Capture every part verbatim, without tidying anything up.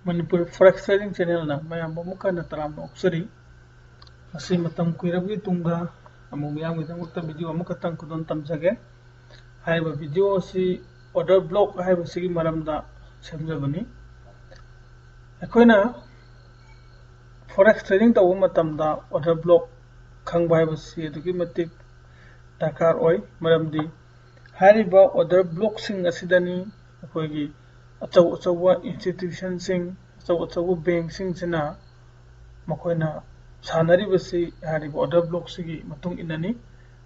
Manipur Forex Trading Channelꯅ ꯃꯌꯥꯝꯕꯨ ꯑꯃꯨꯛ ꯍꯟꯅ ꯇꯔꯥꯝꯅ ꯑꯣꯛꯆꯔꯤ꯫ ꯉꯁꯤ ꯃꯇꯝ ꯀꯨꯏꯔꯕꯒꯤ ꯇꯨꯡꯗ ꯑꯃꯨꯛ ꯃꯤꯌꯥꯝꯒꯤꯗꯃꯛꯇ video ꯑꯃꯈꯛꯇꯪ ꯈꯨꯗꯣꯜ ꯇꯝꯖꯒꯦ꯫ ꯍꯥꯏꯔꯤꯕ video ꯑꯁꯤ order block ꯍꯥꯏꯕꯁꯤꯒꯤ ꯃꯔꯝꯗ ꯁꯦꯝꯖꯕꯅꯤ꯫ ꯑꯩꯈꯣꯏꯅ Forex trading ꯇꯧꯕ ꯃꯇꯝꯗ order block ꯈꯪꯕ ꯍꯥꯏꯕꯁꯤ ꯑꯗꯨꯛꯀꯤ ꯃꯇꯤꯛ ꯗꯔꯀꯥꯔ ꯑꯣꯏ, ꯃꯔꯝꯗꯤ ꯍꯥꯏꯔꯤꯕ order blockꯁꯤꯡ ꯑꯁꯤꯗꯅꯤ ꯑꯩꯈꯣꯏꯒꯤ ꯑꯆꯧ ꯑꯆꯧꯕ institutionꯁꯤꯡ, ꯑꯆꯧ ꯑꯆꯧꯕ bankꯁꯤꯡꯁꯤꯅ ꯃꯈꯣꯏꯅ ꯁꯥꯟꯅꯔꯤꯕꯁꯤ ꯍꯥꯏꯔꯤꯕ order blockꯁꯤꯒꯤ ꯃꯇꯨꯡ ꯏꯟꯅꯅꯤ꯫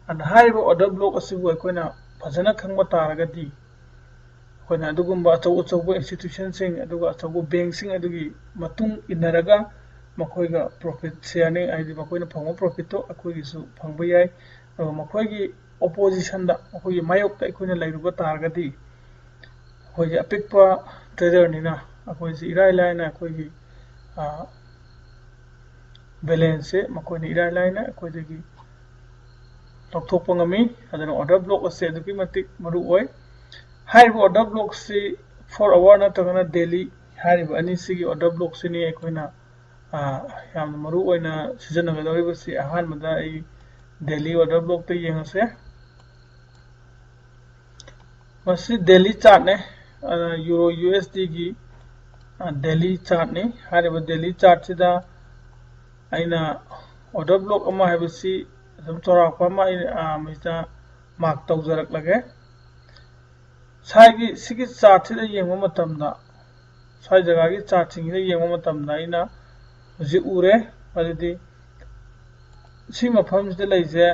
ꯑꯗꯨꯅ ꯍꯥꯏꯔꯤꯕ order block ꯑꯁꯤꯕꯨ ꯑꯩꯈꯣꯏꯅ ꯐꯖꯅ ꯈꯪꯕ ꯇꯥꯔꯒꯗꯤ, ꯑꯩꯈꯣꯏꯅ ꯑꯗꯨꯒꯨꯝꯕ ꯑꯆꯧ ꯑꯆꯧꯕ institutionꯁꯤꯡ ꯑꯗꯨꯒ ꯑꯆꯧꯕ bankꯁꯤꯡ ꯑꯗꯨꯒꯤ ꯃꯇꯨꯡ ꯏꯟꯅꯔꯒ ꯃꯈꯣꯏꯒ profit sharing, ꯍꯥꯏꯗꯤ ꯃꯈꯣꯏꯅ ꯐꯪꯕ profitꯇꯣ ꯑꯩꯈꯣꯏꯒꯤꯁꯨ ꯐꯪꯕ ꯌꯥꯏ꯫ ꯑꯗꯨꯒ ꯃꯈꯣꯏꯒꯤ oppositionꯗ, ꯃꯈꯣꯏꯒꯤ ꯃꯥꯌꯣꯛꯇ ꯑꯩꯈꯣꯏꯅ ꯂꯩꯔꯨꯕ ꯇꯥꯔꯒꯗꯤ, ꯑꯩꯈꯣꯏꯁꯦ ꯑꯄꯤꯛꯄ traderꯅꯤꯅ ꯑꯩꯈꯣꯏꯁꯦ ꯏꯔꯥꯏ ꯂꯥꯏꯅ ꯑꯩꯈꯣꯏꯒꯤ, ꯑ, balanceꯁꯦ ꯃꯈꯣꯏꯅ ꯏꯔꯥꯏ ꯂꯥꯏꯅ ꯑꯩꯈꯣꯏꯗꯒꯤ ꯂꯧꯊꯣꯛꯄ ꯉꯝꯃꯤ꯫ ꯑꯗꯨꯅ order block ꯑꯁꯦ ꯑꯗꯨꯛꯀꯤ ꯃꯇꯤꯛ ꯃꯔꯨ ꯑꯣꯏ꯫ ꯍꯥꯏꯔꯤꯕ order blockꯁꯤ four hour ꯅꯠꯇ꯭ꯔꯒꯅ daily ꯍꯥꯏꯔꯤꯕ ꯑꯅꯤꯁꯤꯒꯤ order blockꯁꯤꯅꯤ ꯑꯩꯈꯣꯏꯅ, ꯑ, ꯌꯥꯝꯅ ꯃꯔꯨ ꯑꯣꯏꯅ ꯁꯤꯖꯤꯟꯅꯒꯗꯧꯔꯤꯕꯁꯤ꯫ ꯑꯍꯥꯟꯕꯗ ꯑꯩ daily order blockꯇ ꯌꯦꯡꯉꯁꯦ꯫ ꯃꯁꯤ daily chartꯅꯦ, ꯑ, Euro USDꯒꯤ, ꯑ, daily chartꯅꯤ꯫ ꯍꯥꯏꯔꯤꯕ daily chartꯁꯤꯗ ꯑꯩꯅ order block ꯑꯃ ꯍꯥꯏꯕꯁꯤ ꯑꯗꯨꯝ ꯆꯥꯎꯔꯥꯛꯄ ꯑꯃ ꯑꯩ, ꯑ, ꯃꯁꯤꯗ mark ꯇꯧꯖꯔꯛꯂꯒꯦ꯫ ꯁ꯭ꯋꯥꯏꯒꯤ, ꯁꯤꯒꯤ chartꯁꯤꯗ ꯌꯦꯡꯕ ꯃꯇꯝꯗ, ꯁ꯭ꯋꯥꯏ ꯖꯒꯥꯒꯤ chartꯁꯤꯡꯁꯤꯗ ꯌꯦꯡꯕ ꯃꯇꯝꯗ ꯑꯩꯅ ꯍꯧꯖꯤꯛ ꯎꯔꯦ, ꯑꯗꯨꯗꯤ ꯁꯤ ꯃꯐꯝꯁꯤꯗ ꯂꯩꯁꯦ,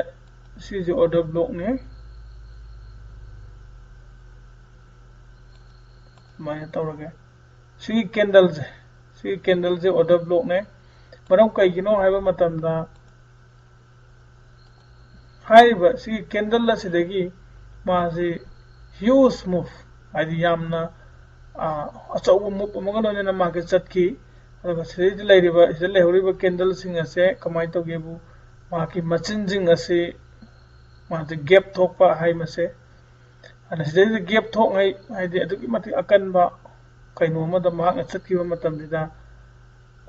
ꯁꯤꯁꯦ order blockꯅꯤ꯫ ꯁꯨꯃꯥꯏꯅ ꯇꯧꯔꯒꯦ꯫ ꯁꯤꯒꯤ candleꯁꯦ, ꯁꯤꯒꯤ candleꯁꯦ order blockꯅꯦ꯫ ꯃꯔꯝ ꯀꯩꯒꯤꯅꯣ ꯍꯥꯏꯕ ꯃꯇꯝꯗ, ꯍꯥꯏꯔꯤꯕ ꯁꯤꯒꯤ candle ꯑꯁꯤꯗꯒꯤ ꯃꯥꯁꯤ huge move, ꯍꯥꯏꯗꯤ ꯌꯥꯝꯅ, ꯑ, ꯑꯆꯧꯕ move ꯑꯃꯒ ꯂꯣꯏꯅꯅ market ꯆꯠꯈꯤ꯫ ꯑꯗꯨꯒ ꯁꯤꯗꯩꯗ ꯂꯩꯔꯤꯕ, ꯁꯤꯗ ꯂꯩꯍꯧꯔꯤꯕ candleꯁꯤꯡ ꯑꯁꯦ ꯀꯃꯥꯏꯅ ꯇꯧꯒꯦꯕꯨ, ꯃꯍꯥꯛꯀꯤ ꯃꯆꯤꯟꯁꯤꯡ ꯑꯁꯤ ꯃꯥꯁꯦ gap ꯊꯣꯛꯄ ꯍꯥꯏ ꯃꯁꯦ꯫ ꯑꯗ ꯁꯤꯗꯩꯗ gap ꯊꯣꯛꯉꯩ, ꯍꯥꯏꯗꯤ ꯑꯗꯨꯛꯀꯤ ꯃꯇꯤꯛ ꯑꯀꯟꯕ ꯀꯩꯅꯣ ꯑꯃꯗ ꯃꯍꯥꯛꯅ ꯆꯠꯈꯤꯕ ꯃꯇꯝꯁꯤꯗ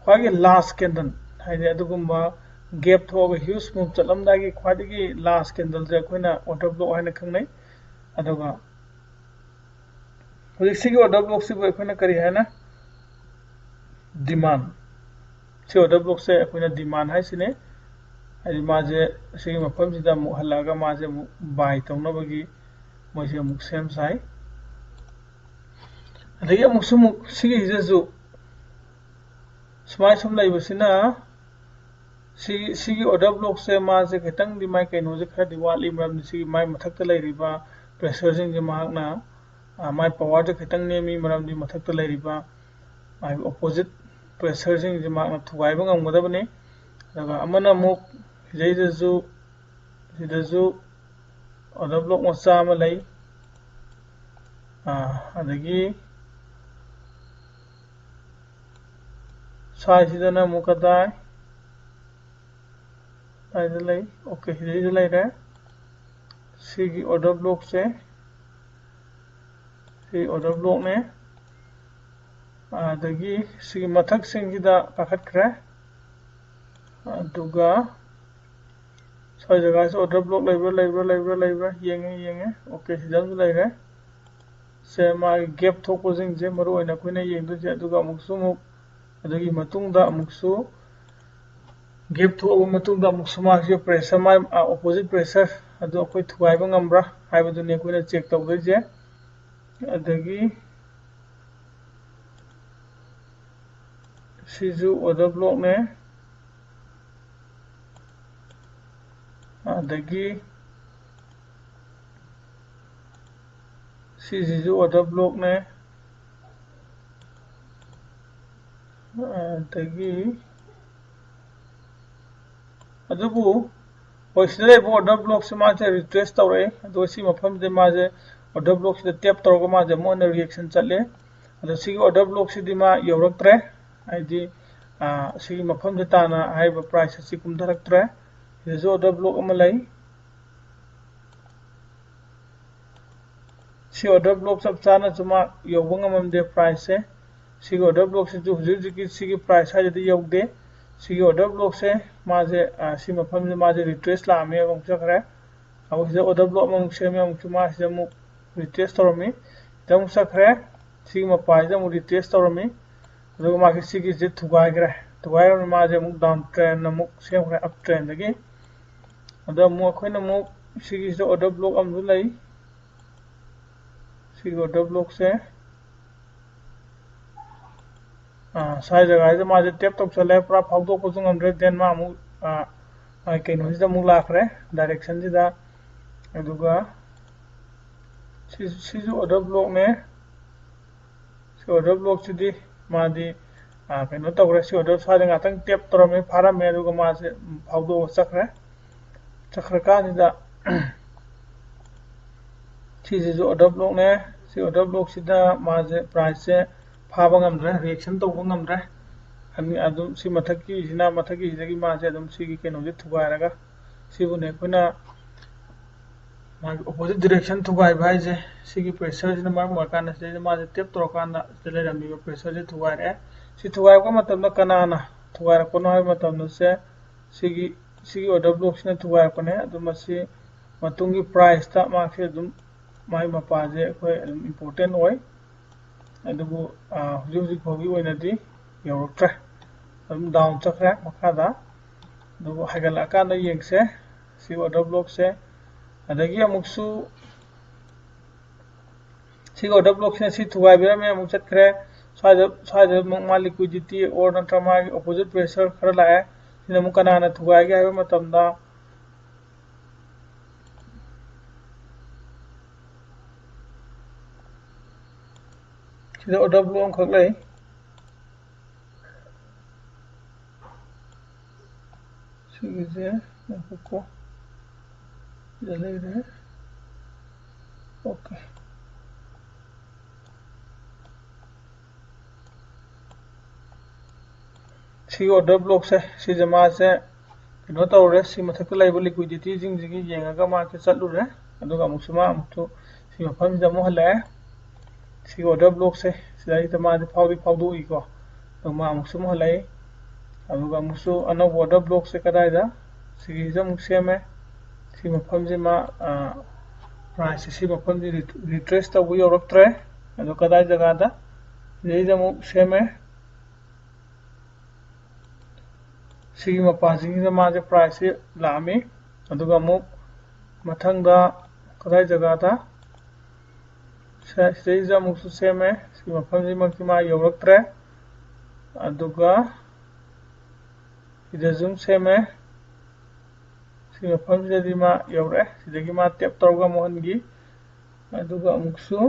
ꯈ꯭ꯋꯥꯏꯒꯤ last candle, ꯍꯥꯏꯗꯤ ꯑꯗꯨꯒꯨꯝꯕ gap ꯊꯣꯛꯑꯒ huge move ꯆꯠꯂꯝꯗꯥꯏꯒꯤ ꯈ꯭ꯋꯥꯏꯗꯒꯤ last candleꯁꯦ ꯑꯩꯈꯣꯏꯅ order block ꯍꯥꯏꯅ ꯈꯪꯅꯩ꯫ ꯑꯗꯨꯒ ꯍꯧꯖꯤꯛ ꯁꯤꯒꯤ order blockꯁꯤꯕꯨ ꯑꯩꯈꯣꯏꯅ ꯀꯔꯤ ꯍꯥꯏꯅ? Demand꯫ ꯁꯤ order blockꯁꯦ ꯑꯩꯈꯣꯏꯅ demand ꯍꯥꯏꯁꯤꯅꯦ꯫ ꯍꯥꯏꯗꯤ ꯃꯥꯁꯦ ꯁꯤꯒꯤ ꯃꯐꯝꯁꯤꯗ ꯑꯃꯨꯛ ꯍꯜꯂꯛꯑꯒ ꯃꯥꯁꯦ ꯑꯃꯨꯛ buy ꯇꯧꯅꯕꯒꯤ ꯃꯣꯏꯁꯦ ꯑꯃꯨꯛ ꯁꯦꯝ ꯁꯥꯏ꯫ ꯑꯗꯒꯤ ꯑꯃꯨꯛꯁꯨ ꯑꯃꯨꯛ ꯁꯤꯒꯤꯁꯤꯗꯁꯨ ꯁꯨꯃꯥꯏ ꯁꯨꯝ ꯂꯩꯕꯁꯤꯅ ꯁꯤ, ꯁꯤꯒꯤ order blockꯁꯦ ꯃꯥꯁꯦ ꯈꯤꯇꯪꯗꯤ ꯃꯥꯏ ꯀꯩꯅꯣꯁꯦ ꯈꯔꯗꯤ ꯋꯥꯠꯂꯤ, ꯃꯔꯝꯗꯤ ꯁꯤꯒꯤ ꯃꯥꯏ ꯃꯊꯛꯇ ꯂꯩꯔꯤꯕ pressureꯁꯤꯡꯁꯦ ꯃꯍꯥꯛꯅ, ꯑ, ꯃꯥꯏ powerꯁꯦ ꯈꯤꯇꯪ ꯅꯦꯝꯃꯤ, ꯃꯔꯝꯗꯤ ꯃꯊꯛꯇ ꯂꯩꯔꯤꯕ ꯃꯥꯒꯤ opposite pressureꯁꯤꯡꯁꯦ ꯃꯍꯥꯛꯅ ꯊꯨꯒꯥꯏꯕ ꯉꯝꯒꯗꯕꯅꯤ꯫ ꯑꯗꯨꯒ ꯑꯃꯅ ꯑꯃꯨꯛ ꯁꯤꯗꯩꯗꯁꯨ, ꯁꯤꯗꯁꯨ order block ꯃꯆꯥ ꯑꯃ ꯂꯩ꯫ ꯑꯥ, ꯑꯗꯒꯤ ꯁ꯭ꯋꯥꯏꯁꯤꯗꯅ ꯑꯃꯨꯛ ꯀꯗꯥꯏ? ꯁ꯭ꯋꯥꯏꯗ ꯂꯩ꯫ OK, ꯁꯤꯗꯩꯗ ꯂꯩꯔꯦ꯫ ꯁꯤꯒꯤ order blockꯁꯦ, ꯁꯤ order blockꯅꯦ꯫ ꯑꯗꯒꯤ ꯁꯤꯒꯤ ꯃꯊꯛꯁꯤꯡꯁꯤꯗ ꯀꯥꯈꯠꯈ꯭ꯔꯦ꯫ ꯑꯗꯨꯒ ꯁ꯭ꯋꯥꯏ ꯖꯒꯥꯁꯤ order block ꯂꯩꯕ꯭ꯔꯥ, ꯂꯩꯕ꯭ꯔꯥ, ꯂꯩꯕ꯭ꯔꯥ, ꯂꯩꯕ꯭ꯔꯥ? ꯌꯦꯡꯉꯦ, ꯌꯦꯡꯉꯦ꯫ OK, ꯁꯤꯗ ꯑꯃꯁꯨ ꯂꯩꯔꯦ꯫ ꯁꯦ, ꯃꯥꯒꯤ gap ꯊꯣꯛꯄꯁꯤꯡꯁꯦ ꯃꯔꯨ ꯑꯣꯏꯅ ꯑꯩꯈꯣꯏꯅ ꯌꯦꯡꯗꯣꯏꯁꯦ꯫ ꯑꯗꯨꯒ ꯑꯃꯨꯛꯁꯨ ꯑꯃꯨꯛ, ꯑꯗꯨꯒꯤ ꯃꯇꯨꯡꯗ ꯑꯃꯨꯛꯁꯨ gap ꯊꯣꯛꯑꯕ ꯃꯇꯨꯡꯗ ꯑꯃꯨꯛꯁꯨ ꯃꯥꯒꯤ pressure, ꯃꯥꯒꯤ, ꯑ, opposite pressure ꯑꯗꯨ ꯑꯩꯈꯣꯏ ꯊꯨꯒꯥꯏꯕ ꯉꯝꯕ꯭ꯔꯥ ꯍꯥꯏꯕꯗꯨꯅꯤ ꯑꯩꯈꯣꯏꯅ check ꯇꯧꯗꯣꯏꯁꯦ꯫ ꯑꯗꯒꯤ ꯁꯤꯁꯨ order blockꯅꯦ꯫ ꯑꯗꯒꯤ ꯁꯤꯁꯤꯁꯨ order blockꯅꯦ꯫ ꯑꯗꯒꯤ ꯑꯗꯨꯕꯨ ꯍꯣꯏ, ꯁꯤꯗ ꯂꯩꯕ order blockꯁꯦ ꯃꯥꯁꯦ retrace ꯇꯧꯔꯛꯑꯦ꯫ ꯑꯗꯨꯒ ꯁꯤ ꯃꯐꯝꯁꯤꯗ ꯃꯥꯁꯦ order blockꯁꯤꯗ tap ꯇꯧꯔꯒ ꯃꯥꯁꯦ ꯑꯃꯨꯛ ꯍꯟꯅ reaction ꯆꯠꯂꯦ꯫ ꯑꯗꯣ ꯁꯤꯒꯤ order blockꯁꯤꯗꯤ ꯃꯥ ꯌꯧꯔꯛꯇ꯭ꯔꯦ, ꯍꯥꯏꯗꯤ, ꯑ, ꯁꯤꯒꯤ ꯃꯐꯝꯁꯦ ꯇꯥꯅ ꯍꯥꯏꯔꯤꯕ price ꯑꯁꯤ ꯀꯨꯝꯊꯔꯛꯇ꯭ꯔꯦ꯫ ꯁꯤꯗꯁꯨ order block ꯑꯃ ꯂꯩ꯫ ꯁꯤ order block ꯆꯞ ꯆꯥꯅꯁꯨ ꯃꯥ ꯌꯧꯕ ꯉꯝꯃꯝꯗꯦ price ꯁꯦ꯫ ꯁꯤꯒꯤ order block ꯁꯤꯁꯨ ꯍꯧꯖꯤꯛ ꯍꯧꯖꯤꯛꯀꯤ ꯁꯤꯒꯤ price ꯍꯥꯏꯁꯤꯗꯤ ꯌꯧꯗꯦ꯫ ꯁꯤꯒꯤ order block ꯁꯦ ꯃꯥꯁꯦ, ꯑ, ꯁꯤ ꯃꯐꯝꯁꯤꯗ ꯃꯥꯁꯦ retrace ꯂꯥꯛꯑꯝꯃꯦ, ꯑꯃꯨꯛ ꯆꯠꯈ꯭ꯔꯦ꯫ ꯑꯃꯨꯛ ꯁꯤꯗ order block ꯑꯃꯨꯛ ꯁꯦꯝꯃꯦ, ꯑꯃꯨꯛꯁꯨ ꯃꯥ ꯁꯤꯗ ꯑꯃꯨꯛ retrace ꯇꯧꯔꯝꯃꯤ꯫ ꯁꯤꯗ ꯑꯃꯨꯛ ꯆꯠꯈ꯭ꯔꯦ꯫ ꯁꯤꯒꯤ ꯃꯄꯥꯁꯤꯗ ꯑꯃꯨꯛ retrace ꯇꯧꯔꯝꯃꯤ꯫ ꯑꯗꯨꯒ ꯃꯥꯒꯤ ꯁꯤꯒꯤꯁꯦ ꯊꯨꯒꯥꯏꯈ꯭ꯔꯦ꯫ ꯊꯨꯒꯥꯏꯔꯕꯅꯤꯅ ꯃꯥꯁꯦ ꯑꯃꯨꯛ down trend ꯑꯃꯨꯛ ꯁꯦꯝꯈ꯭ꯔꯦ, up trend ꯗꯒꯤ꯫ ꯑꯗꯣ ꯑꯃꯨꯛ ꯑꯩꯈꯣꯏꯅ ꯑꯃꯨꯛ ꯁꯤꯒꯤꯁꯤꯗ order block ꯑꯃꯁꯨ ꯂꯩ꯫ ꯁꯤꯒꯤ order block ꯁꯦ, ꯑꯥ, ꯁ꯭ꯋꯥꯏ ꯖꯒꯥꯁꯤꯗ ꯃꯥꯁꯦ tap ꯇꯧꯁꯜꯂꯦ, ꯄꯨꯔꯥ ꯐꯥꯎꯗꯣꯛꯄꯁꯨ ꯉꯝꯗ꯭ꯔꯦ꯫ Then ꯃꯥ ꯑꯃꯨꯛ, ꯑꯥ, ꯃꯥꯒꯤ ꯀꯩꯅꯣꯁꯤꯗ ꯑꯃꯨꯛ ꯂꯥꯛꯈ꯭ꯔꯦ, direction ꯁꯤꯗ꯫ ꯑꯗꯨꯒ ꯁꯤ-, ꯁꯤꯁꯨ order block ꯅꯦ꯫ ꯁꯤ order block ꯁꯤꯗꯤ ꯃꯥꯗꯤ, ꯑꯥ, ꯀꯩꯅꯣ ꯇꯧꯈ꯭ꯔꯦ꯫ ꯁꯤ order ꯁ꯭ꯋꯥꯏꯗ ꯉꯥꯛꯇꯪ tap ꯇꯧꯔꯝꯃꯦ, ꯐꯥꯔꯝꯃꯦ, ꯑꯗꯨꯒ ꯃꯥꯁꯦ ꯐꯥꯎꯗꯣꯛꯑꯒ ꯆꯠꯈ꯭ꯔꯦ꯫ ꯆꯠꯈ꯭ꯔꯀꯥꯟꯁꯤꯗ ꯁꯤꯁꯤꯁꯨ order block ꯅꯦ꯫ ꯁꯤ order block ꯁꯤꯗ ꯃꯥꯁꯦ price ꯁꯦ ꯐꯥꯕ ꯉꯝꯗ꯭ꯔꯦ, reaction ꯇꯧꯕ ꯉꯝꯗ꯭ꯔꯦ꯫ ꯑꯅꯤ-, ꯑꯗꯨꯝ ꯁꯤ ꯃꯊꯛꯀꯤꯁꯤꯅ, ꯃꯊꯛꯀꯤꯁꯤꯗꯒꯤ ꯃꯥꯁꯦ ꯑꯗꯨꯝ ꯁꯤꯒꯤ ꯀꯩꯅꯣꯁꯦ ꯊꯨꯒꯥꯏꯔꯒ, ꯁꯤꯕꯨꯅꯦ ꯑꯩꯈꯣꯏꯅ ꯃꯥꯒꯤ opposite direction ꯊꯨꯒꯥꯏꯕ ꯍꯥꯏꯁꯦ꯫ ꯁꯤꯒꯤ pressure ꯁꯤꯅ ꯃꯔꯝ ꯑꯣꯏꯔꯀꯥꯟꯗ ꯁꯤꯗꯩꯗ ꯃꯥꯁꯦ tap ꯇꯧꯔꯀꯥꯟꯗ ꯁꯤꯗ ꯂꯩꯔꯝꯃꯤꯕ pressure ꯁꯦ ꯊꯨꯒꯥꯏꯔꯛꯑꯦ꯫ ꯁꯤ ꯊꯨꯒꯥꯏꯔꯛꯄ ꯃꯇꯝꯗ ꯀꯅꯥꯅ ꯊꯨꯒꯥꯏꯔꯛꯄꯅꯣ ꯍꯥꯏꯕ ꯃꯇꯝꯗ ꯁꯦ ꯁꯤꯒꯤ, ꯁꯤꯒꯤ order block ꯁꯤꯅ ꯊꯨꯒꯥꯏꯔꯛꯄꯅꯦ꯫ ꯑꯗꯨ ꯃꯁꯤ ꯃꯇꯨꯡꯒꯤ price ꯇ ꯃꯥꯁꯦ ꯑꯗꯨꯝ ꯃꯥꯒꯤ ꯃꯄꯥꯁꯦ ꯑꯩꯈꯣꯏ ꯑꯗꯨꯝ important ꯑꯣꯏ꯫ ꯑꯗꯨꯕꯨ, ꯑꯥ, ꯍꯧꯖꯤꯛ ꯍꯧꯖꯤꯛ ꯐꯥꯎꯒꯤ ꯑꯣꯏꯅꯗꯤ ꯌꯧꯔꯛꯇ꯭ꯔꯦ, ꯑꯗꯨꯝ down ꯆꯠꯈ꯭ꯔꯦ ꯃꯈꯥꯗ꯫ ꯑꯗꯨꯕꯨ ꯍꯥꯏꯒꯠꯂꯛꯑꯀꯥꯟꯗ ꯌꯦꯡꯁꯦ ꯁꯤ order block ꯁꯦ꯫ ꯑꯗꯒꯤ ꯑꯃꯨꯛꯁꯨ ꯁꯤꯒꯤ order block ꯁꯤꯅ ꯁꯤ ꯊꯨꯒꯥꯏꯕꯤꯔꯝꯃꯦ, ꯑꯃꯨꯛ ꯆꯠꯈ꯭ꯔꯦ꯫ ꯁ꯭ꯋꯥꯏꯗ, ꯁ꯭ꯋꯥꯏꯗ ꯑꯃꯨꯛ ꯃꯥ liquidity or ꯅꯠꯇ꯭ꯔꯒ ꯃꯥꯒꯤ opposite pressure ꯈꯔ ꯂꯥꯛꯑꯦ꯫ ꯁꯤꯅ ꯑꯃꯨꯛ ꯀꯅꯥꯅ ꯊꯨꯒꯥꯏꯒꯦ ꯍꯥꯏꯕ ꯃꯇꯝꯗ, ꯁꯤꯗ order block ꯑꯃꯈꯛ ꯂꯩ꯫ ꯁꯤꯒꯤꯁꯦ ꯉꯥꯏꯈꯣꯀꯣ꯫ ꯁꯤꯗ ꯂꯩꯔꯦ꯫ OK꯫ ꯁꯤꯒꯤ order block ꯁꯦ, ꯁꯤꯁꯦ ꯃꯥꯁꯦ ꯀꯩꯅꯣ ꯇꯧꯔꯦ꯫ ꯁꯤ ꯃꯊꯛꯇ ꯂꯩꯕ liquidity ꯁꯤꯡꯁꯤꯒꯤ ꯌꯦꯡꯉꯒ ꯃꯥꯁꯦ ꯆꯠꯂꯨꯔꯦ꯫ ꯑꯗꯨꯒ ꯑꯃꯨꯛꯁꯨ ꯃꯥ ꯑꯃꯨꯛꯁꯨ ꯁꯤ ꯃꯐꯝꯁꯤꯗ ꯑꯃꯨꯛ ꯍꯜꯂꯛꯑꯦ꯫ ꯁꯤꯒꯤ order blockꯁꯦ ꯁꯤꯗꯩꯁꯤꯗ ꯃꯥꯗꯤ ꯐꯥꯎꯗꯤ ꯐꯥꯎꯗꯣꯛꯏꯀꯣ꯫ ꯑꯗꯣ ꯃꯥ ꯑꯃꯨꯛꯁꯨ ꯑꯃꯨꯛ ꯍꯜꯂꯛꯏ꯫ ꯑꯗꯨꯒ ꯑꯃꯨꯛꯁꯨ ꯑꯅꯧꯕ order blockꯁꯦ ꯀꯗꯥꯏꯗ? ꯁꯤꯒꯤꯁꯤꯗ ꯑꯃꯨꯛ ꯁꯦꯝꯃꯦ꯫ ꯁꯤ ꯃꯐꯝꯁꯤꯃ, priceꯁꯦ ꯁꯤ ꯃꯐꯝꯁꯤ retrace ꯇꯧꯕ ꯌꯧꯔꯛꯇ꯭ꯔꯦ꯫ ꯑꯗꯣ ꯀꯗꯥꯏ ꯖꯒꯥꯗ? ꯁꯤꯗꯩꯗ ꯑꯃꯨꯛ ꯁꯦꯝꯃꯦ꯫ ꯁꯤꯒꯤ ꯃꯄꯥꯁꯤꯡꯁꯤꯗ ꯃꯥꯁꯦ priceꯁꯤ ꯂꯥꯛꯑꯝꯃꯤ꯫ ꯑꯗꯨꯒ ꯑꯃꯨꯛ ꯃꯊꯪꯗ ꯀꯗꯥꯏ ꯖꯒꯥꯗ? ꯁ-, ꯁꯤꯗꯩꯁꯤꯗ ꯑꯃꯨꯛꯁꯨ ꯁꯦꯝꯃꯦ꯫ ꯁꯤ ꯃꯐꯝꯁꯤꯃꯛꯇꯤ ꯃꯥ ꯌꯧꯔꯛꯇ꯭ꯔꯦ꯫ ꯑꯗꯨꯒ ꯁꯤꯗꯁꯨ ꯑꯃꯨꯛ ꯁꯦꯝꯃꯦ꯫ ꯁꯤ ꯃꯐꯝꯁꯤꯗꯗꯤ ꯃꯥ ꯌꯧꯔꯛꯑꯦ꯫ ꯁꯤꯗꯒꯤ ꯃꯥ tap ꯇꯧꯔꯒ ꯑꯃꯨꯛ ꯍꯟꯈꯤ꯫ ꯑꯗꯨꯒ ꯑꯃꯨꯛꯁꯨ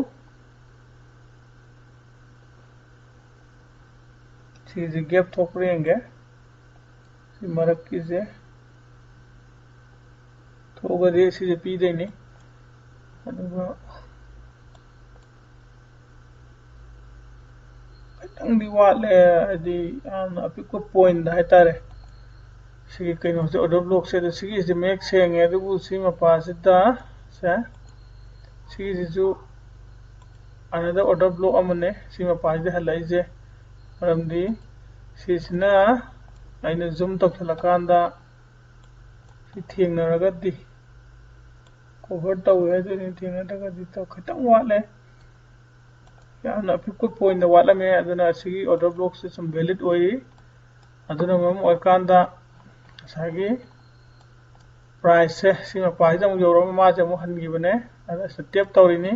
ꯁꯤꯁꯦ gap ꯊꯣꯛꯄ꯭ꯔꯥ ꯌꯦꯡꯒꯦ꯫ ꯁꯤ ꯃꯔꯛꯀꯤꯁꯦ ꯊꯣꯛꯑꯒꯗꯤ ꯁꯤꯁꯦ ꯄꯤꯗꯣꯏꯅꯤ꯫ ꯑꯗꯨꯒ ꯈꯤꯇꯪꯗꯤ ꯋꯥꯠꯂꯦ, ꯍꯥꯏꯗꯤ ꯌꯥꯝꯅ ꯑꯄꯤꯛꯄ point ꯍꯥꯏꯇꯥꯔꯦ꯫ ꯁꯤꯒꯤ ꯀꯩꯅꯣꯁꯦ, order blockꯁꯦ, ꯑꯗꯣ ꯁꯤꯒꯤꯁꯦ ꯃꯌꯦꯛ ꯁꯦꯡꯉꯦ, ꯑꯗꯨꯕꯨ ꯁꯤ ꯃꯄꯥꯁꯤꯗ ꯁꯦ, ꯁꯤꯒꯤꯁꯤꯁꯨ another order block ꯑꯃꯅꯦ꯫ ꯁꯤ ꯃꯄꯥꯁꯤꯗ ꯍꯜꯂꯛꯏꯁꯦ ꯃꯔꯝꯗꯤ ꯁꯤꯁꯤꯅ ꯑꯩꯅ zoom ꯇꯧꯁꯤꯜꯂꯀꯥꯟꯗ ꯁꯤ ꯊꯦꯡꯅꯔꯒꯗꯤ, cover ꯇꯧꯋꯦ ꯍꯥꯏꯗꯣꯏꯅꯤ, ꯊꯦꯡꯅꯗ꯭ꯔꯒꯗꯤ ꯇꯧ-, ꯈꯤꯇꯪ ꯋꯥꯠꯂꯦ꯫ ꯌꯥꯝꯅ ꯑꯄꯤꯛꯄ point ꯋꯥꯠꯂꯝꯃꯦ꯫ ꯑꯗꯨꯅ ꯑꯁꯤꯒꯤ order blockꯁꯦ ꯁꯨꯝ valid ꯑꯣꯏꯔꯤ꯫ ꯑꯗꯨꯅ ꯃꯔꯝ ꯑꯣꯏꯔꯀꯥꯟꯗ ꯉꯁꯥꯏꯒꯤ priceꯁꯦ ꯁꯤ ꯃꯄꯥꯁꯤꯗ ꯑꯃꯨꯛ ꯌꯧꯔꯒ ꯃꯥꯁꯦ ꯑꯃꯨꯛ ꯍꯟꯈꯤꯕꯅꯦ꯫ ꯑꯗ ꯁꯤꯗ tap ꯇꯧꯔꯤꯅꯤ꯫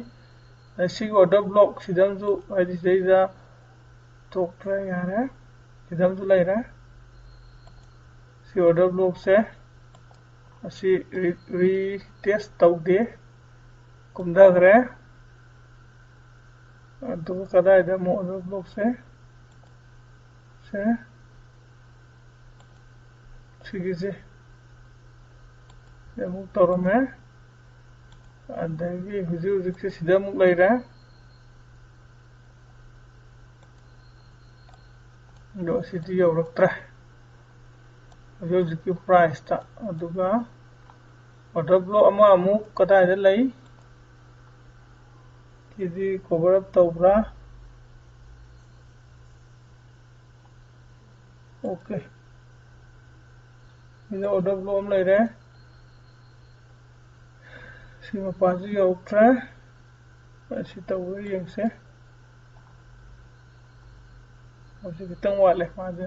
ꯑꯗ ꯁꯤꯒꯤ order blockꯁꯤꯗ ꯑꯃꯁꯨ, ꯍꯥꯏꯗꯤ ꯁꯤꯗꯩꯗ ꯇꯣꯛꯈ꯭ꯔꯦ, ꯌꯥꯔꯦ꯫ ꯁꯤꯗ ꯑꯃꯁꯨ ꯂꯩꯔꯦ꯫ ꯁꯤ order blockꯁꯦ ꯑꯁꯤ re-, retest ꯇꯧꯗꯦ, ꯀꯨꯝꯊꯈ꯭ꯔꯦ꯫ ꯑꯗꯨꯒ ꯀꯗꯥꯏꯗ ꯑꯃꯨꯛ order blockꯁꯦ, ꯁꯦ, ꯁꯤꯒꯤꯁꯦ ꯁꯤ ꯑꯃꯨꯛ ꯇꯧꯔꯝꯃꯦ꯫ ꯑꯗꯒꯤ ꯍꯧꯖꯤꯛ ꯍꯧꯖꯤꯛꯁꯦ ꯁꯤꯗ ꯑꯃꯨꯛ ꯂꯩꯔꯦ꯫ ꯑꯗꯣ ꯑꯁꯤꯗꯤ ꯌꯧꯔꯛꯇ꯭ꯔꯦ ꯍꯧꯖꯤꯛ ꯍꯧꯖꯤꯛꯀꯤ priceꯇ꯫ ꯑꯗꯨꯒ order block ꯑꯃ ꯑꯃꯨꯛ ꯀꯗꯥꯏꯗ ꯂꯩ? ꯁꯤꯗꯤ cover up ꯇꯧꯕ꯭ꯔꯥ? OK꯫ ꯁꯤꯗ order block ꯑꯃ ꯂꯩꯔꯦ꯫ ꯁꯤ ꯃꯄꯥꯁꯤ ꯌꯧꯔꯛꯇ꯭ꯔꯦ꯫ ꯑꯁꯤ ꯇꯧꯕ꯭ꯔꯥ ꯌꯦꯡꯁꯦ꯫ ꯃꯁꯤ ꯈꯤꯇꯪ ꯋꯥꯠꯂꯦ꯫ ꯃꯥꯁꯦ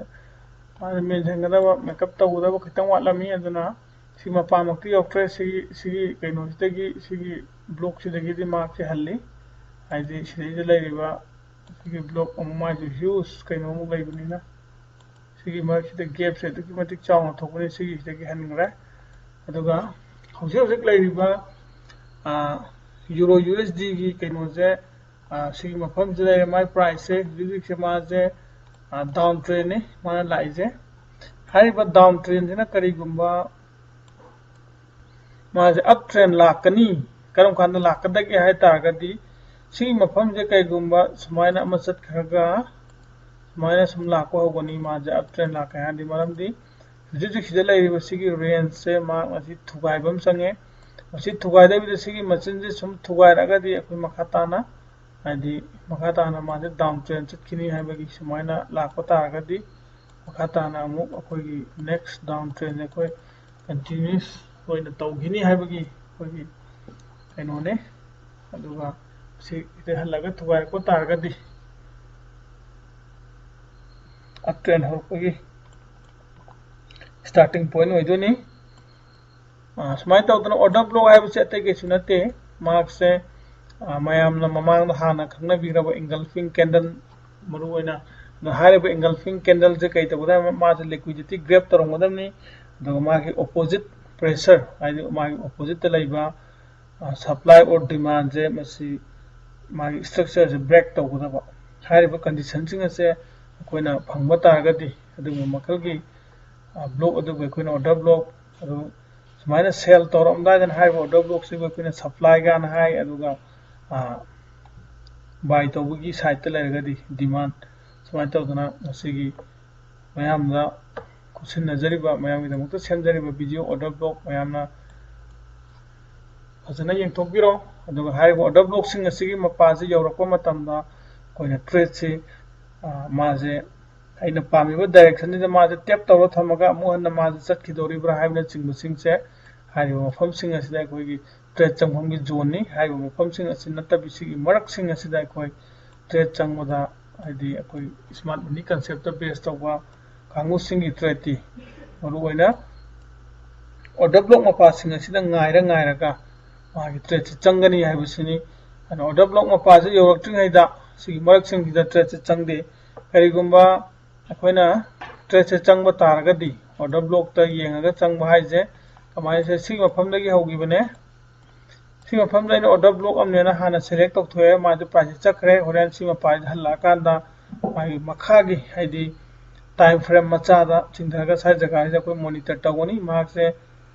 ꯃꯥꯁꯦ ꯃꯦꯟꯁꯤꯟꯒꯗꯕ, makeup ꯇꯧꯒꯗꯕ ꯈꯤꯇꯪ ꯋꯥꯠꯂꯝꯃꯤ꯫ ꯑꯗꯨꯅ ꯁꯤ ꯃꯄꯥꯃꯛꯇꯤ ꯌꯧꯔꯛꯇ꯭ꯔꯦ꯫ ꯁꯤꯒꯤ ꯁꯤꯒꯤ ꯀꯩꯅꯣꯁꯤꯗꯒꯤ, ꯁꯤꯒꯤ blockꯁꯤꯗꯒꯤꯗꯤ markꯁꯦ ꯍꯜꯂꯤ꯫ ꯍꯥꯏꯗꯤ ꯁꯤꯗꯩꯗ ꯂꯩꯔꯤꯕ ꯁꯤꯒꯤ block ꯑꯃꯨꯛ ꯃꯥꯏꯁꯨ huge ꯀꯩꯅꯣꯃꯨꯛ ꯂꯩꯕꯅꯤꯅ ꯁꯤꯒꯤ ꯃꯔꯛꯁꯤꯗ gapꯁꯦ ꯑꯗꯨꯛꯀꯤ ꯃꯇꯤꯛ ꯆꯥꯎꯅ ꯊꯣꯛꯄꯅꯤ꯫ ꯁꯤꯒꯤꯁꯤꯗꯒꯤ ꯍꯟꯈ꯭ꯔꯦ꯫ ꯑꯗꯨꯒ ꯍꯧꯖꯤꯛ ꯍꯧꯖꯤꯛ ꯂꯩꯔꯤꯕ, ꯑ, Euro USDꯒꯤ ꯀꯩꯅꯣꯁꯦ, ꯑ, ꯁꯤꯒꯤ ꯃꯐꯝꯁꯤꯗ ꯂꯩꯔꯦ꯫ ꯃꯥꯏ priceꯁꯦ ꯍꯧꯖꯤꯛ ꯍꯧꯖꯤꯛꯁꯦ ꯃꯥꯁꯦ, ꯑ, down trendꯅꯤ ꯃꯥꯅ ꯂꯥꯛꯏꯁꯦ꯫ ꯍꯥꯏꯔꯤꯕ down trendꯁꯤꯅ ꯀꯔꯤꯒꯨꯝꯕ ꯃꯥꯁꯦ up trend ꯂꯥꯛꯀꯅꯤ꯫ ꯀꯔꯝ ꯀꯥꯟꯗ ꯂꯥꯛꯀꯗꯒꯦ ꯍꯥꯏ ꯇꯥꯔꯒꯗꯤ, ꯁꯤꯒꯤ ꯃꯐꯝꯁꯦ ꯀꯩꯒꯨꯝꯕ ꯁꯨꯃꯥꯏꯅ ꯑꯃ ꯆꯠꯈ꯭ꯔꯒ ꯁꯨꯃꯥꯏꯅ ꯁꯨꯝ ꯂꯥꯛꯄ ꯍꯧꯒꯅꯤ꯫ ꯃꯥꯁꯦ up trend ꯂꯥꯛꯀꯦ ꯍꯥꯏꯔꯗꯤ, ꯃꯔꯝꯗꯤ ꯍꯧꯖꯤꯛ ꯍꯧꯖꯤꯛ ꯁꯤꯗ ꯂꯩꯔꯤꯕ ꯁꯤꯒꯤ rangeꯁꯦ ꯃꯥ ꯉꯁꯤ ꯊꯨꯒꯥꯏꯕ ꯑꯃ ꯆꯪꯉꯦ꯫ ꯃꯁꯤ ꯊꯨꯒꯥꯏꯗꯕꯤꯗ ꯁꯤꯒꯤ ꯃꯆꯤꯟꯁꯦ ꯁꯨꯝ ꯊꯨꯒꯥꯏꯔꯛꯑꯒꯗꯤ ꯑꯩꯈꯣꯏ ꯃꯈꯥ ꯇꯥꯅ, ꯍꯥꯏꯗꯤ ꯃꯈꯥ ꯇꯥꯅ ꯃꯥꯁꯦ down trend ꯆꯠꯈꯤꯅꯤ ꯍꯥꯏꯕꯒꯤ ꯁꯨꯃꯥꯏꯅ ꯂꯥꯛꯄ ꯇꯥꯔꯒꯗꯤ ꯃꯈꯥ ꯇꯥꯅ ꯑꯃꯨꯛ ꯑꯩꯈꯣꯏꯒꯤ next down trendꯁꯦ ꯑꯩꯈꯣꯏ continuous ꯑꯣꯏꯅ ꯇꯧꯈꯤꯅꯤ ꯍꯥꯏꯕꯒꯤ ꯑꯩꯈꯣꯏꯒꯤ ꯀꯩꯅꯣꯅꯦ꯫ ꯑꯗꯨꯒ ꯁꯤ ꯁꯤꯗ ꯍꯜꯂꯒ ꯊꯨꯒꯥꯏꯔꯛꯄ ꯇꯥꯔꯒꯗꯤ up trend ꯍꯧꯔꯛꯄꯒꯤ starting point ꯑꯣꯏꯗꯣꯏꯅꯤ꯫ ꯑ, ꯁꯨꯃꯥꯏꯅ ꯇꯧꯗꯅ order block ꯍꯥꯏꯕꯁꯦ ꯑꯇꯩ ꯀꯩꯁꯨ ꯅꯠꯇꯦ꯫ ꯃꯍꯥꯛꯁꯦ, ꯑ, ꯃꯌꯥꯝꯅ ꯃꯃꯥꯡꯗ ꯍꯥꯟꯅ ꯈꯪꯅꯕꯤꯔꯕ engulfing candle, ꯃꯔꯨꯑꯣꯏꯅ ꯑꯗꯣ ꯍꯥꯏꯔꯤꯕ engulfing candleꯁꯦ ꯀꯩ ꯇꯧꯒꯗꯕ? ꯃꯥꯁꯦ liquidity grab ꯇꯧꯔꯝꯒꯗꯕꯅꯤ꯫ ꯑꯗꯨꯒ ꯃꯥꯒꯤ opposite pressure, ꯍꯥꯏꯗꯤ ꯃꯥꯒꯤ oppositeꯇ ꯂꯩꯕ, ꯑ, supply or demandꯁꯦ ꯃꯁꯤ ꯃꯥꯒꯤ structureꯁꯦ break ꯇꯧꯒꯗꯕ꯫ ꯍꯥꯏꯔꯤꯕ conditionꯁꯤꯡ ꯑꯁꯦ ꯑꯩꯈꯣꯏꯅ ꯐꯪꯕ ꯇꯥꯔꯒꯗꯤ ꯑꯗꯨꯒꯨꯝꯕ ꯃꯈꯜꯒꯤ, ꯑ, block ꯑꯗꯨꯕꯨ ꯑꯩꯈꯣꯏꯅ order block ꯑꯗꯨ ꯁꯨꯃꯥꯏꯅ sell ꯇꯧꯔꯝꯗꯥꯏꯗꯅ ꯍꯥꯏꯔꯤꯕ order blockꯁꯤꯕꯨ ꯑꯩꯈꯣꯏꯅ supply ꯀꯥꯏꯅ ꯍꯥꯏ꯫ ꯑꯗꯨꯒ, ꯑ, buy ꯇꯧꯕꯒꯤ sideꯇ ꯂꯩꯔꯒꯗꯤ demand꯫ ꯁꯨꯃꯥꯏꯅ ꯇꯧꯗꯅ ꯉꯁꯤꯒꯤ ꯃꯌꯥꯝꯗ ꯈꯨꯠꯁꯤꯟꯅꯖꯔꯤꯕ, ꯃꯌꯥꯝꯒꯤꯗꯃꯛꯇ ꯁꯦꯝꯖꯔꯤꯕ video order block ꯃꯌꯥꯝꯅ ꯐꯖꯅ ꯌꯦꯡꯊꯣꯛꯄꯤꯔꯣ꯫ ꯑꯗꯨꯒ ꯍꯥꯏꯔꯤꯕ order blockꯁꯤꯡ ꯑꯁꯤꯒꯤ ꯃꯄꯥꯁꯤ ꯌꯧꯔꯛꯄ ꯃꯇꯝꯗ ꯑꯩꯈꯣꯏꯅ tradeꯁꯤ ꯃꯥꯁꯦ ꯑꯩꯅ ꯄꯥꯝꯃꯤꯕ directionꯁꯤꯗ ꯃꯥꯁꯦ tap ꯇꯧꯔ ꯊꯝꯃꯒ ꯑꯃꯨꯛ ꯍꯟꯅ ꯃꯥꯁꯦ ꯆꯠꯈꯤꯗꯧꯔꯤꯕ꯭ꯔꯥ ꯍꯥꯏꯕꯅꯆꯤꯡꯕꯁꯤꯡꯁꯦ ꯍꯥꯏꯔꯤꯕ ꯃꯐꯝꯁꯤꯡ ꯑꯁꯤꯗ ꯑꯩꯈꯣꯏꯒꯤ trade ꯆꯪꯐꯝꯒꯤ zoneꯅꯤ꯫ ꯍꯥꯏꯔꯤꯕ ꯃꯐꯝꯁꯤꯡ ꯑꯁꯤ ꯅꯠꯇꯕꯤ ꯁꯤꯒꯤ ꯃꯔꯛꯁꯤꯡ ꯑꯁꯤꯗ ꯑꯩꯈꯣꯏ trade ꯆꯪꯕꯗ ꯍꯥꯏꯗꯤ ꯑꯩꯈꯣꯏ smart money conceptꯇ base ꯇꯧꯕ ꯀꯥꯡꯕꯨꯁꯤꯡꯒꯤ tradeꯇꯤ ꯃꯔꯨꯑꯣꯏꯅ order block ꯃꯄꯥꯁꯤꯡ ꯑꯁꯤꯗ ꯉꯥꯏꯔ ꯉꯥꯏꯔꯒ ꯃꯥꯒꯤ tradeꯁꯤ ꯆꯪꯒꯅꯤ ꯍꯥꯏꯕꯁꯤꯅꯤ꯫ ꯑꯗꯨꯅ order block ꯃꯄꯥꯁꯤ ꯌꯧꯔꯛꯇ꯭ꯔꯤꯉꯩꯗ ꯁꯤꯒꯤ ꯃꯔꯛꯁꯤꯡꯁꯤꯗ tradeꯁꯤ ꯆꯪꯗꯦ꯫ ꯀꯔꯤꯒꯨꯝꯕ ꯑꯩꯈꯣꯏꯅ tradeꯁꯦ ꯆꯪꯕ ꯇꯥꯔꯒꯗꯤ order blockꯇ ꯌꯦꯡꯉꯒ ꯆꯪꯕ ꯍꯥꯏꯁꯦ ꯀꯃꯥꯏꯅ ꯁꯤꯒꯤ ꯃꯐꯝꯗꯒꯤ ꯍꯧꯈꯤꯕꯅꯦ꯫ ꯁꯤ ꯃꯐꯝꯗ ꯑꯩꯅ order block ꯑꯃꯅꯦꯅ ꯍꯥꯟꯅ select ꯇꯧꯊꯣꯛꯑꯦ, ꯃꯥꯁꯦ priceꯁꯦ ꯆꯠꯈ꯭ꯔꯦ꯫ ꯍꯣꯔꯦꯟ ꯁꯤ ꯃꯄꯥꯁꯤꯗ ꯍꯜꯂꯛꯑꯀꯥꯟꯗ ꯃꯥꯒꯤ ꯃꯈꯥꯒꯤ ꯍꯥꯏꯗꯤ time frame ꯃꯆꯥꯗ ꯆꯤꯡꯊꯔꯒ ꯁ꯭ꯋꯥꯏ ꯖꯒꯥꯁꯤꯗ ꯑꯩꯈꯣꯏ monitor ꯇꯧꯒꯅꯤ꯫ ꯃꯍꯥꯛꯁꯦ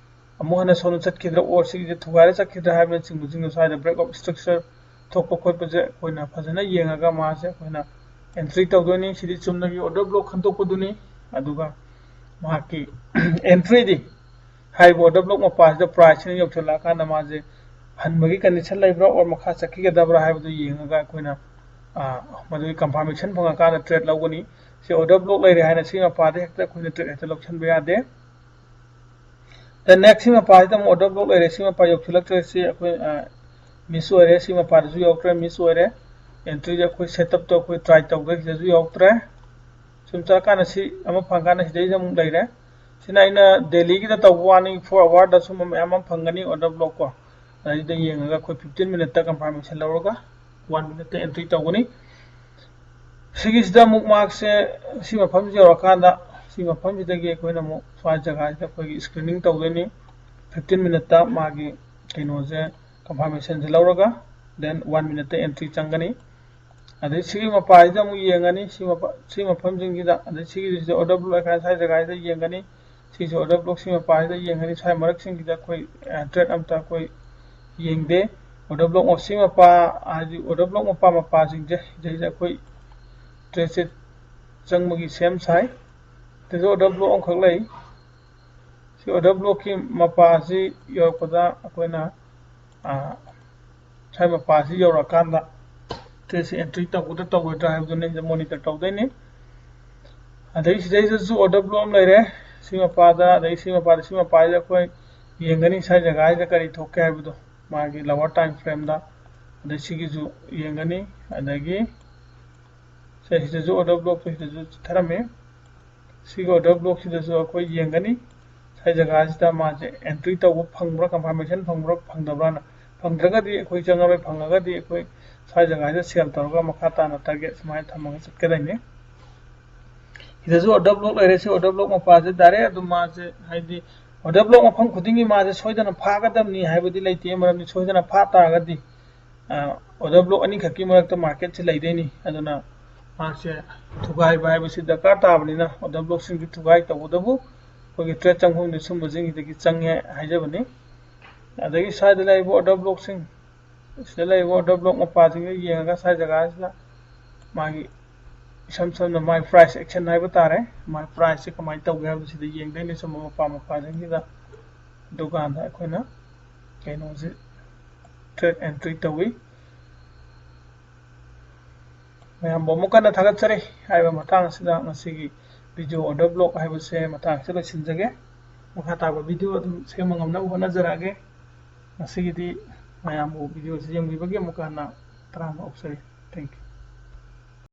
ꯑꯃꯨꯛ ꯍꯟꯅ ꯁꯣꯝꯗ ꯆꯠꯈꯤꯗ꯭ꯔꯥ or ꯁꯤꯒꯤꯁꯦ ꯊꯨꯒꯥꯏꯔ ꯆꯠꯈꯤꯗ꯭ꯔꯥ ꯍꯥꯏꯕꯅꯆꯤꯡꯕꯁꯤꯡꯗꯣ ꯁ꯭ꯋꯥꯏꯗ breakout structure ꯊꯣꯛꯄ ꯈꯣꯠꯄꯁꯦ ꯑꯩꯈꯣꯏꯅ ꯐꯖꯅ ꯌꯦꯡꯉꯒ ꯃꯥꯁꯦ ꯑꯩꯈꯣꯏꯅ entry ꯇꯧꯗꯣꯏꯅꯤ꯫ ꯁꯤꯗꯤ ꯆꯨꯝꯅꯒꯤ order block ꯈꯟꯗꯣꯛꯄꯗꯨꯅꯤ꯫ ꯑꯗꯨꯒ ꯃꯍꯥꯛꯀꯤ entryꯗꯤ ꯍꯥꯏꯔꯤꯕ order block ꯃꯄꯥꯁꯤꯗ priceꯁꯤꯅ ꯌꯧꯁꯤꯜꯂꯛꯑꯀꯥꯟꯗ ꯃꯥꯁꯦ ꯍꯟꯕꯒꯤ condition ꯂꯩꯕ꯭ꯔꯥ or ꯃꯈꯥ ꯆꯠꯈꯤꯒꯗꯕ꯭ꯔꯥ ꯍꯥꯏꯕꯗꯨ ꯌꯦꯡꯉꯒ ꯑꯩꯈꯣꯏꯅ ꯃꯗꯨꯒꯤ confirmation ꯐꯪꯉꯀꯥꯟꯗ trade ꯂꯧꯒꯅꯤ꯫ ꯁꯤ order block ꯂꯩꯔꯦ ꯍꯥꯏꯅ ꯁꯤ ꯃꯄꯥꯗ ꯍꯦꯛꯇ ꯑꯩꯈꯣꯏꯅ trade ꯍꯦꯛꯇ ꯂꯧꯁꯤꯟꯕ ꯌꯥꯗꯦ꯫ Then next ꯁꯤ ꯃꯄꯥꯁꯤꯗ ꯑꯃꯨꯛ order block ꯂꯩꯔꯦ꯫ ꯁꯤ ꯃꯄꯥ ꯌꯧꯁꯤꯜꯂꯛꯇ꯭ꯔꯦ꯫ ꯁꯤ ꯑꯩꯈꯣꯏ miss ꯑꯣꯏꯔꯦ꯫ ꯁꯤ ꯃꯄꯥꯗꯁꯨ ꯌꯧꯔꯛꯇ꯭ꯔꯦ, miss ꯑꯣꯏꯔꯦ꯫ Entryꯁꯦ ꯑꯩꯈꯣꯏ setupꯇꯣ ꯑꯩꯈꯣꯏ try ꯇꯧꯗ꯭ꯔꯦ꯫ ꯁꯤꯗꯁꯨ ꯌꯧꯔꯛꯇ꯭ꯔꯦ꯫ ꯁꯨꯝ ꯆꯠꯂꯀꯥꯟꯗ ꯁꯤ ꯑꯃ ꯐꯪꯀꯥꯟꯗ ꯁꯤꯗꯩꯗ ꯑꯃꯨꯛ ꯂꯩꯔꯦ꯫ ꯁꯤꯅ ꯑꯩꯅ dailyꯒꯤꯗ ꯇꯧꯕ ꯋꯥꯅꯤ, four hourꯗ ꯁꯨꯝꯕ ꯃꯌꯥꯝ ꯑꯃ ꯐꯪꯒꯅꯤ order blockꯀꯣ꯫ ꯑꯗꯩꯗ ꯌꯦꯡꯉꯒ ꯑꯩꯈꯣꯏ fifteen minuteꯇ confirmation ꯂꯧꯔꯒ one minuteꯇ entry ꯇꯧꯒꯅꯤ꯫ ꯁꯤꯒꯤꯁꯤꯗ ꯑꯃꯨꯛ ꯃꯍꯥꯛꯁꯦ ꯁꯤ ꯃꯐꯝꯁꯤ ꯌꯧꯔꯀꯥꯟꯗ ꯁꯤ ꯃꯐꯝꯁꯤꯗꯒꯤ ꯑꯩꯈꯣꯏꯅ ꯑꯃꯨꯛ ꯁ꯭ꯋꯥꯏ ꯖꯒꯥꯁꯤꯗ ꯑꯩꯈꯣꯏꯒꯤ screening ꯇꯧꯗꯣꯏꯅꯤ꯫ Fifteen minuteꯇ ꯃꯥꯒꯤ ꯀꯩꯅꯣꯁꯦ confirmationꯁꯦ ꯂꯧꯔꯒ then one minuteꯇ entry ꯆꯪꯒꯅꯤ꯫ ꯑꯗꯩ ꯁꯤꯒꯤ ꯃꯄꯥꯁꯤꯗ ꯑꯃꯨꯛ ꯌꯦꯡꯒꯅꯤ꯫ ꯁꯤ ꯃꯐꯝꯁꯤꯡꯁꯤꯗ ꯑꯗꯩ ꯁꯤꯒꯤꯁꯤꯗ order block ꯁ꯭ꯋꯥꯏ ꯖꯒꯥꯁꯤꯗ ꯌꯦꯡꯒꯅꯤ꯫ ꯁꯤꯁꯨ order block ꯁꯤ ꯃꯄꯥꯁꯤꯗ ꯌꯦꯡꯒꯅꯤ꯫ ꯁ꯭ꯋꯥꯏ ꯃꯔꯛꯁꯤꯡꯁꯤꯗ ꯑꯩꯈꯣꯏ trade ꯑꯝꯇ ꯑꯩꯈꯣꯏ ꯌꯦꯡꯗꯦ꯫ Order block ꯁꯤ ꯃꯄꯥ ꯍꯥꯏꯗꯤ order block ꯃꯄꯥ ꯃꯄꯥꯁꯤꯡꯁꯦ ꯁꯤꯗꯩꯁꯤꯗ ꯑꯩꯈꯣꯏ tradeꯁꯦ ꯆꯪꯕꯒꯤ ꯁꯦꯝ ꯁꯥꯏ꯫ ꯁꯤꯗꯁꯨ order block ꯑꯃꯈꯛ ꯂꯩ꯫ ꯁꯤ order blockꯀꯤ ꯃꯄꯥꯁꯤ ꯌꯧꯔꯛꯄꯗ ꯑꯩꯈꯣꯏꯅ ꯁ꯭ꯋꯥꯏ ꯃꯄꯥꯁꯤ ꯌꯧꯔꯛꯑꯀꯥꯟꯗ ꯇ꯭ꯔꯦꯠꯁꯤ ꯑꯦꯟꯇ꯭ꯔꯤ ꯇꯧꯒꯗ꯭ꯔꯥ ꯇꯧꯔꯣꯏꯗ꯭ꯔꯥ ꯍꯥꯏꯕꯗꯨꯅ ꯁꯤꯗ ꯃꯣꯅꯤꯇꯔ ꯇꯧꯗꯣꯏꯅꯤ꯫ ꯑꯗꯩ ꯁꯤꯗꯩꯁꯤꯗꯁꯨ ꯑꯣꯔꯗꯔ ꯕ꯭ꯂꯣꯛ ꯑꯃ ꯂꯩꯔꯦ꯫ ꯁꯤ ꯃꯄꯥꯗ, ꯑꯗꯩ ꯁꯤ ꯃꯄꯥꯗ, ꯁꯤ ꯃꯄꯥꯁꯤꯗ ꯑꯩꯈꯣꯏ ꯌꯦꯡꯒꯅꯤ ꯁ꯭ꯋꯥꯏ ꯖꯒꯥꯁꯤꯗ ꯀꯔꯤ ꯊꯣꯛꯀꯦ ꯍꯥꯏꯕꯗꯣ, ꯃꯥꯒꯤ ꯂꯋꯥꯔ ꯇꯥꯏꯝ ꯐ꯭ꯔꯦꯝꯗ꯫ ꯑꯗꯩ ꯁꯤꯒꯤꯁꯨ ꯌꯦꯡꯒꯅꯤ꯫ ꯑꯗꯒꯤ ꯁꯦ, ꯁꯤꯗꯁꯨ ꯑꯣꯔꯗꯔ ꯕ꯭ꯂꯣꯛꯇꯣ ꯁꯤꯗꯁꯨ ꯆꯤꯊꯔꯝꯃꯦ꯫ ꯁꯤꯒꯤ ꯑꯣꯔꯗꯔ ꯕ꯭ꯂꯣꯛꯁꯤꯗꯁꯨ ꯑꯩꯈꯣꯏ ꯌꯦꯡꯒꯅꯤ ꯁ꯭ꯋꯥꯏ ꯖꯒꯥꯁꯤꯗ ꯃꯥꯁꯦ ꯑꯦꯟꯇ꯭ꯔꯤ ꯇꯧꯕ ꯐꯪꯕ꯭ꯔꯥ, ꯀꯟꯐꯥꯔꯃꯦꯁꯟ ꯐꯪꯕ꯭ꯔꯥ ꯐꯪꯗꯕ꯭ꯔꯥꯅ꯫ ꯐꯪꯗ꯭ꯔꯒꯗꯤ ꯑꯩꯈꯣꯏ ꯆꯪꯉꯔꯣꯏ, ꯐꯪꯉꯒꯗꯤ ꯑꯩꯈꯣꯏ ꯁ꯭ꯋꯥꯏ ꯖꯒꯥꯁꯤꯗ ꯁꯦꯜ ꯇꯧꯔꯒ ꯃꯈꯥ ꯇꯥꯅ ꯇꯥꯔꯒꯦꯠ ꯁꯨꯃꯥꯏꯅ ꯊꯝꯃꯒ ꯆꯠꯀꯗꯣꯏꯅꯤ꯫ ꯁꯤꯗꯁꯨ ꯑꯣꯔꯗꯔ ꯕ꯭ꯂꯣꯛ ꯂꯩꯔꯦ꯫ ꯁꯤ ꯑꯣꯔꯗꯔ ꯕ꯭ꯂꯣꯛ ꯃꯄꯥꯁꯦ ꯗꯥꯏꯔꯦꯛ ꯑꯗꯨꯝ ꯃꯥꯁꯦ, ꯍꯥꯏꯗꯤ ꯑꯣꯔꯗꯔ ꯕ꯭ꯂꯣꯛ ꯃꯐꯝ ꯈꯨꯗꯤꯡꯒꯤ ꯃꯥꯁꯦ ꯁꯣꯏꯗꯅ ꯐꯥꯒꯗꯕꯅꯤ ꯍꯥꯏꯕꯗꯤ ꯂꯩꯇꯦ꯫ ꯃꯔꯝꯗꯤ ꯁꯣꯏꯗꯅ ꯐꯥ ꯇꯥꯔꯒꯗꯤ ꯑꯣꯔꯗꯔ ꯕ꯭ꯂꯣꯛ ꯑꯅꯤꯈꯛꯀꯤ ꯃꯔꯛꯇ ꯃꯥꯔꯀꯦꯠꯁꯦ ꯂꯩꯗꯣꯏꯅꯤ꯫ ꯑꯗꯨꯅ ꯃꯥꯁꯦ ꯊꯨꯒꯥꯏꯕ ꯍꯥꯏꯕꯁꯤ ꯗꯔꯀꯥꯔ ꯇꯥꯕꯅꯤꯅ ꯑꯣꯔꯗꯔ ꯕ꯭ꯂꯣꯛꯁꯤꯡꯁꯤ ꯊꯨꯒꯥꯏ꯫ ꯇꯧꯕꯇꯕꯨ ꯑꯩꯈꯣꯏꯒꯤ ꯇ꯭ꯔꯦꯠ ꯆꯪꯐꯝꯗꯤ ꯁꯨꯝꯕꯁꯤꯡꯁꯤꯗꯒꯤ ꯆꯪꯉꯦ ꯍꯥꯏꯖꯕꯅꯤ꯫ ꯑꯗꯒꯤ ꯁ꯭ꯋꯥꯏꯗ ꯂꯩꯔꯤꯕ ꯑꯣꯔꯗꯔ ꯕ꯭ꯂꯣꯛꯁꯤꯡ, ꯁꯤꯗ ꯂꯩꯔꯤꯕ ꯑꯣꯔꯗꯔ ꯕ꯭ꯂꯣꯛ ꯃꯄꯥꯁꯤꯡꯗ ꯌꯦꯡꯉꯒ ꯁ꯭ꯋꯥꯏ ꯖꯒꯥꯁꯤꯗ ꯃꯥꯒꯤ ꯏꯁꯝ ꯁꯝꯅ ꯃꯥꯏ ꯄ꯭ꯔꯥꯏꯁ ꯑꯦꯛꯁꯟ ꯍꯥꯏꯕ ꯇꯥꯔꯦ꯫ ꯃꯥꯏ ꯄ꯭ꯔꯥꯏꯁꯁꯦ ꯀꯃꯥꯏꯅ ꯇꯧꯒꯦ ꯍꯥꯏꯕꯁꯤꯗ ꯌꯦꯡꯗꯣꯏꯅꯤ꯫ ꯁꯨꯝꯕ ꯃꯄꯥ ꯃꯄꯥꯁꯤꯡꯁꯤꯗ, ꯗꯨꯀꯥꯟꯗ ꯑꯩꯈꯣꯏꯅ ꯀꯩꯅꯣꯁꯦ ꯇ꯭ꯔꯦꯠ ꯑꯦꯟꯇ꯭ꯔꯤ ꯇꯧꯏ꯫ ꯃꯌꯥꯝꯕꯨ ꯑꯃꯨꯛ ꯀꯟꯅ ꯊꯥꯒꯠꯆꯔꯤ꯫ ꯍꯥꯏꯔꯤꯕ ꯃꯇꯥꯡ ꯑꯁꯤꯗ ꯉꯁꯤꯒꯤ ꯚꯤꯗꯤꯑꯣ ꯑꯣꯔꯗꯔ ꯕ꯭ꯂꯣꯛ ꯍꯥꯏꯕꯁꯦ ꯃꯇꯥꯡ ꯑꯁꯤꯗ ꯂꯣꯏꯁꯤꯟꯖꯒꯦ꯫ ꯃꯈꯥ ꯇꯥꯕ ꯚꯤꯗꯤꯑꯣ ꯑꯗꯨꯝ ꯁꯦꯝꯕ ꯉꯝꯅꯕ ꯍꯣꯠꯅꯖꯔꯛꯑꯒꯦ꯫ ꯉꯁꯤꯒꯤꯗꯤ ꯃꯌꯥꯝꯕꯨ ꯚꯤꯗꯤꯑꯣꯁꯤ ꯌꯦꯡꯕꯤꯕꯒꯤ ꯑꯃꯨꯛꯀ ꯍꯟꯅ ꯇꯔꯥꯝꯅ ꯑꯣꯛꯆꯔꯤ꯫ Thank you꯫